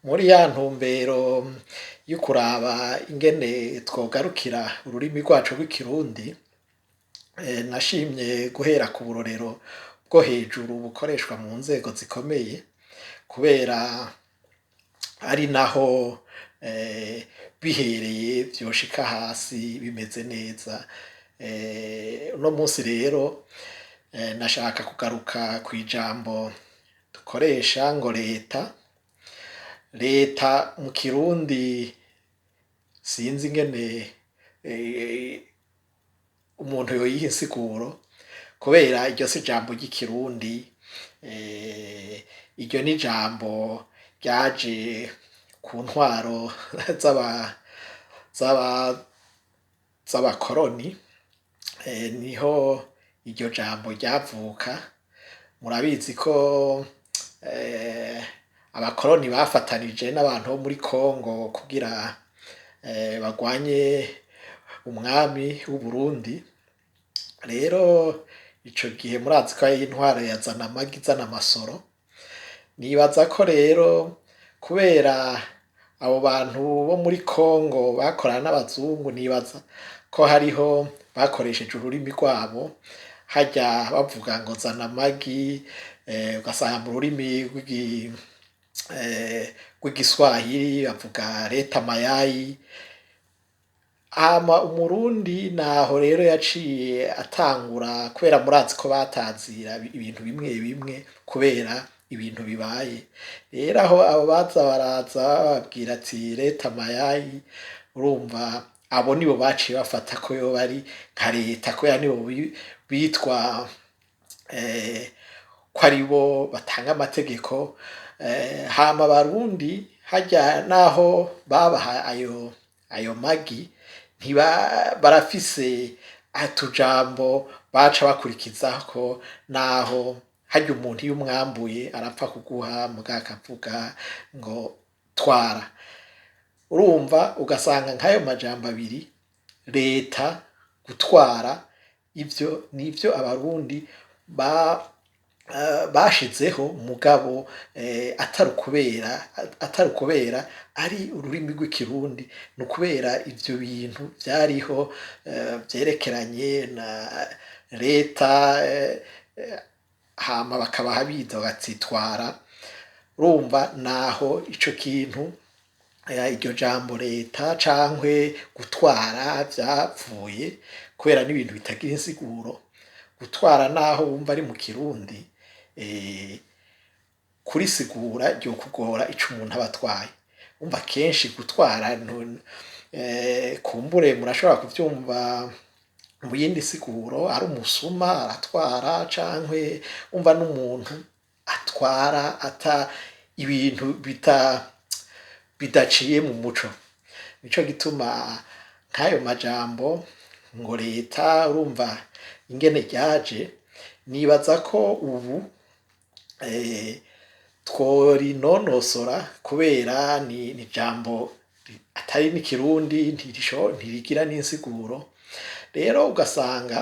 Muri ya ntumbero yo kuraba ingene twogarukira ururimi rwacu rw'Ikirundi, nashimye guhera ku burorero bwo hejuru bukoreshwa mu nzego zikomeye, kubera ari naho bihereye vyoshika hasi bimeze neza. Uno munsi rero nashaka kugaruka kw'ijambo dukoresha ngo leta. Leta mu Kirundi sinzi ingene umuntu yoyiha insiguro, kubera iryo si ijambo ry'Ikirundi, iryo ni ijambo ryaje ku ntwaro z'abakoroni, niho iryo jambo ryavuka. Murabizi ko abakoroni bafatanije n'abantu bo muri Congo kugira bagwanye umwami w'Uburundi. Rero ico gihe murazi ko ari intwaro ya zana amagi zana amasoro. Nibaza ko rero kubera abo bantu bo muri Congo bakorana n'abazungu, nibaza ko hariho bakoresheje ururimi rwabo harya bavuga ngo zana amagi, ugasanga mu rurimi rw'Igiswahili bavuga leta mayayi. Hama Umurundi naho rero yaciye atangura, kubera murazi ko batazira ibintu bimwe bimwe kubera ibintu bibaye. Rero aho abo baza baraza bababwira ati leta mayayi, urumva abo nibo baciye bafata ko yoba ari nka leta, kubera nibo bitwa ko aribo batanga amategeko. Hama Abarundi harya naho babaha ayo magi, ntiba barafise utujambo baca bakurikizako, naho harya umuntu iyo umwambuye arapfa kuguha mugabo akavuga ngo twara. Urumva ugasanga nk'ayo majambo abiri, leta, gutwara, ivyo nivyo Abarundi bashizeho, mugabo atari ukubera ari ururimi rw'Ikirundi, ni ukubera ivyo bintu vyariho vyerekeranye na leta, hama bakabaha biza bagatsitwara. Urumva naho ico kintu, iryo jambo leta cankwe gutwara vyavuye, kubera n'ibintu bitagira insiguro. Gutwara naho wumva ari mu Kirundi, kurisigura ryokugora ico umuntu aba atwaye. Urumva kenshi gutwara kumbure murashobora kuvyumva mu yindi siguro, ari umusuma aratwara, cankwe wumva n'umuntu atwara ata ibintu bidaciye mu muco. Nico gituma nk'ayo majambo ngo leta, urumva ingene ryaje, nibaza ko ubu tworinonosora, kubera ni ijambo atari n'ikirundi, ntirigira n'insiguro. Rero ugasanga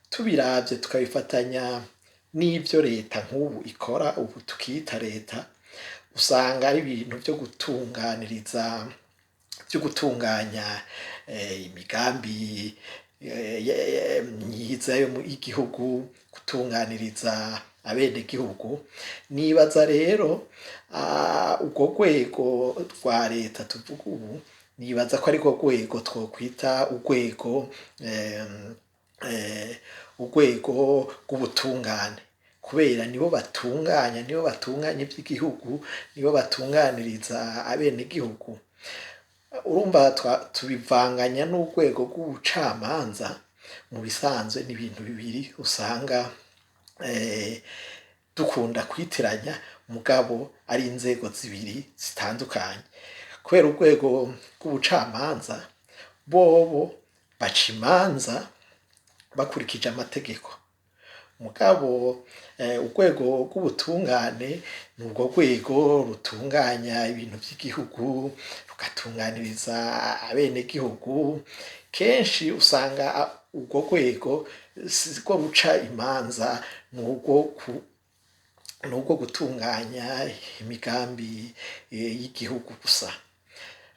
tubiravye tukabifatanya n'ivyo leta nk'ubu ikora, ubu tukiyita leta, usanga ari ibintu vyo gutunganiriza, vyo gutunganya imigambi myiza y'igihugu, gutunganiriza abenegihugu. Nibaza rero urwo rwego rwa leta tuvuga ubu, nibaza ko arirwo rwego twokwita urwego rw'ubutungane, kubera nibo batunganya ivy'igihugu, nibo batunganiriza abenegihugu. Urumva tubivanganya n'urwego rw'ubucamanza, mu bisanzwe ni ibintu bibiri usanga dukunda kwitiranya, mugabo ari inzego zibiri zitandukanye. Kubera urwego rw'ubucamanza bobo baca imanza bakurikije amategeko, mugabo urwego rw'ubutungane ni urwo rwego rutunganya ibintu vy'igihugu, rugatunganiriza abenegihugu. Kenshi usanga urwo rwego sirwo ruca imanza, ni urwo Nubwo gutunganya imigambi y'igihugu gusa.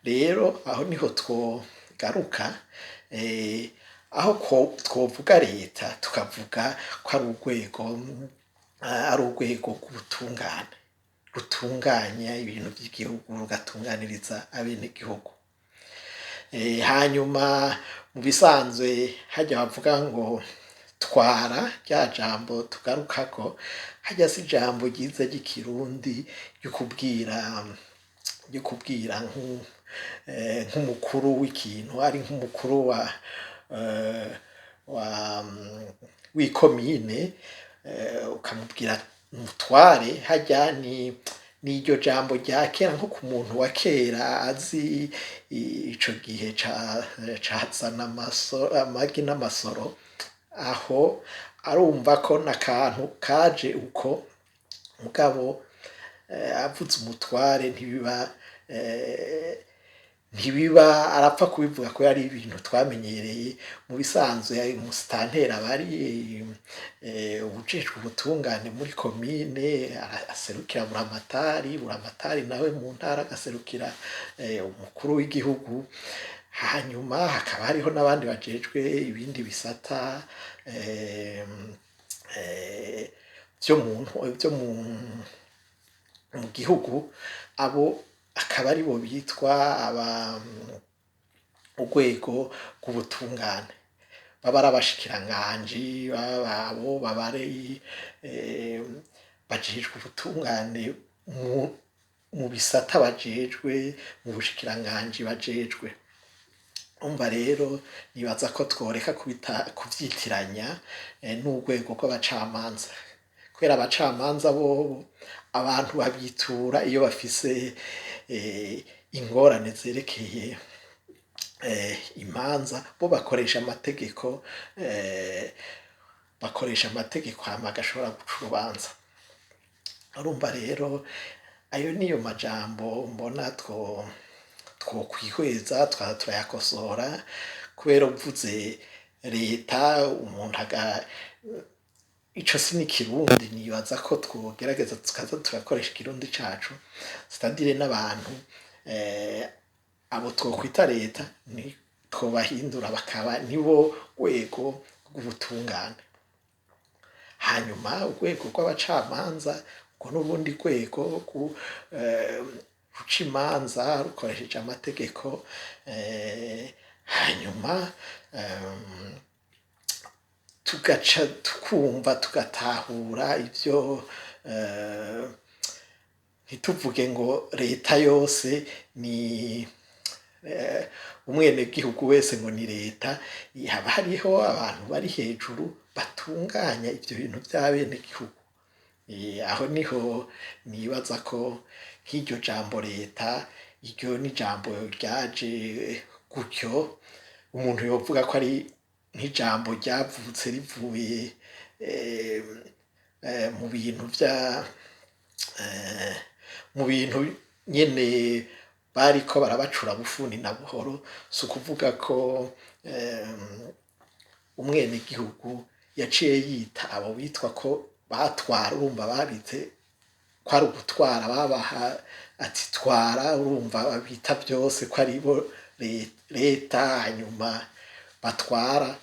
Rero aho niho twogaruka, aho twovuga leta tukavuga ko ari urwego rw'ubutungane rutunganya ibintu vy'igihugu, rugatunganiriza abenegihugu. Hanyuma mu bisanzwe harya bavuga ngo twara, rya jambo tugarukako, harya si ijambo ryiza ry'Ikirundi ryo kubwira nk'umukuru w'ikintu, ari nk'umukuru wa w'ikomine, ukamubwira umutware. Harya ni n'iryo jambo rya kera, nko ku muntu wa kera azi ico gihe cazana amagi n'amasoro, aho arumva ko n'akantu kaje uko. Mugabo avuze umutware ntibiba arapfa kubivuga ko ari ibintu twamenyereye. Mu bisanzwe umusitanteri aba ari uwujejwe ubutungane muri komine, aserukira buramatari, buramatari nawe mu ntara agaserukira umukuru w'igihugu. Hanyuma hakaba hariho n'abandi bajejwe ibindi bisata vyo mu gihugu, abo akaba aribo bitwa aba urwego rw'ubutungane, baba ari abashikiranganji, abo baba ari bajejwe ubutungane mu bisata bajejwe, mu bushikiranganji bajejwe. Umva rero, nibaza ko tworeka kuvyitiranya n'urwego rw'abacamanza, kubera abacamanza bobo abantu babitura iyo bafise ingorane zerekeye imanza. Bo bakoresha amategeko hama agashobora guca urubanza. Urumva rero, ayo niyo majambo mbona twokwihweza, tukaza turayakosora, kubera uvuze leta umuntu aga ico si n'ikirundi. Nibaza ko twogerageza tukaza turakoresha Ikirundi cacu, c'est-à-dire n'abantu abo twokwita leta ni twobahindura bakaba nibo rwego rw'ubutungane. Hanyuma urwego rw'abacamanza urwo n'urundi rwego ruca imanza rukoresheje amategeko. Hanyuma tugaca tukumva tugatahura ivyo, ntituvuge ngo leta yose ni umwenegihugu wese ngo ni leta. Haba hariho abantu bari hejuru batunganya ivyo bintu vy'abenegihugu. Aho niho nibaza ko nk'iryo jambo leta, iryo ni ijambo ryaje gutyo, umuntu yovuga ko ari nk'ijambo ryavutse rivuye mu bintu nyene bariko barabacura bufuni na buhoro. Si ukuvuga ko umwenegihugu yaciye yita abo bitwa ko batwara. Urumva babitse ko ari ugutwara, babaha ati twara, urumva babita byose ko ari bo leta, hanyuma batwara.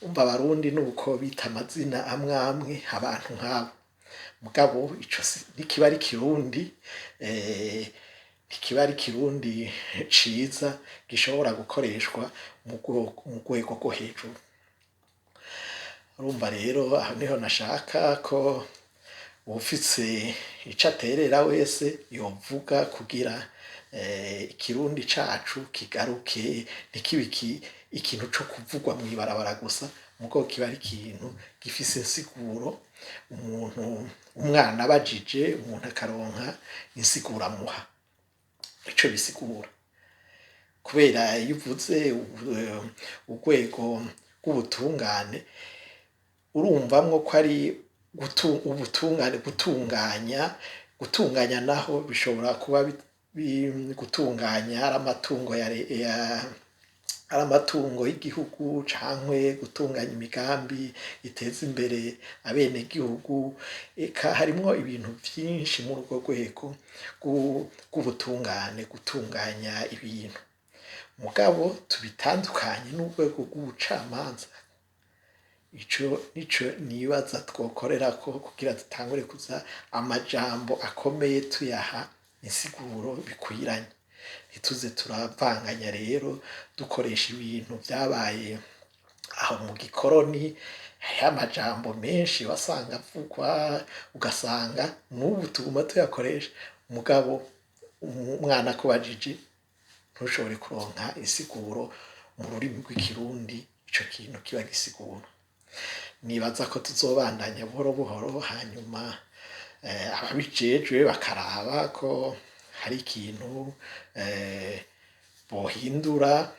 Umva, Abarundi nuko bita amazina amwe amwe abantu nk'abo. Mugabo ico ntikiba ari Kirundi, ntikiba ari Kirundi ciza gishobora gukoreshwa mu rwego rwo hejuru. Urumva rero, aho niho nashaka ko uwufise ico aterera wese yovuga, kugira Ikirundi cacu kigaruke, ntikibe ikintu co kuvugwa mw'ibarabara gusa, mugabo kiba ari ikintu gifise insiguro, umuntu umwana abajije, umuntu akaronka insiguro amuha ico bisigura. Kubera iyo uvuze urwego rw'ubutungane, urumvamwo ko ari ubutungane, gutunganya naho bishobora kuba gutunganya ari amatungo ya ari amatungo y'igihugu cankwe gutunganya imigambi iteza imbere abenegihugu, eka harimwo ibintu vyinshi muri urwo rwego rw'ubutungane, gutunganya ibintu. Mugabo tubitandukanye n'urwego rw'ubucamanza. Ico nico nibaza twokorerako kugira dutangure kuza amajambo akomeye tuyaha insiguro bikwiranye. Ntituze turavanganya rero dukoresha ibintu vyabaye aho mu gikoroni, hariho amajambo menshi wasanga avugwa, ugasanga n'ubu tuguma tuyakoresha, mugabo umwana akubajije ntushobore kuronka insiguro mu rurimi rw'ikirundi ico kintu kiba gisigura. Nibaza ko tuzobandanya buhoro buhoro, hanyuma ababijejwe bakaraba ko hari ikintu bohindura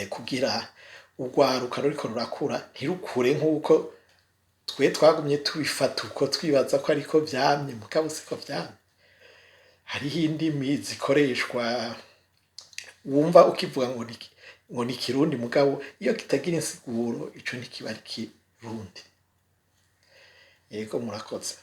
kugira urwaruka ruriko rurakura ntirukure nk'uko twe twagumye tubifata uko, twibaza ko ariko vyamye, mugabo siko vyamye. Hariho indimi zikoreshwa wumva ukivuga ngo ngo ni ikirundi, mugabo iyo kitagira insiguro ico ntikiba ari ikirundi. Yego, murakoze.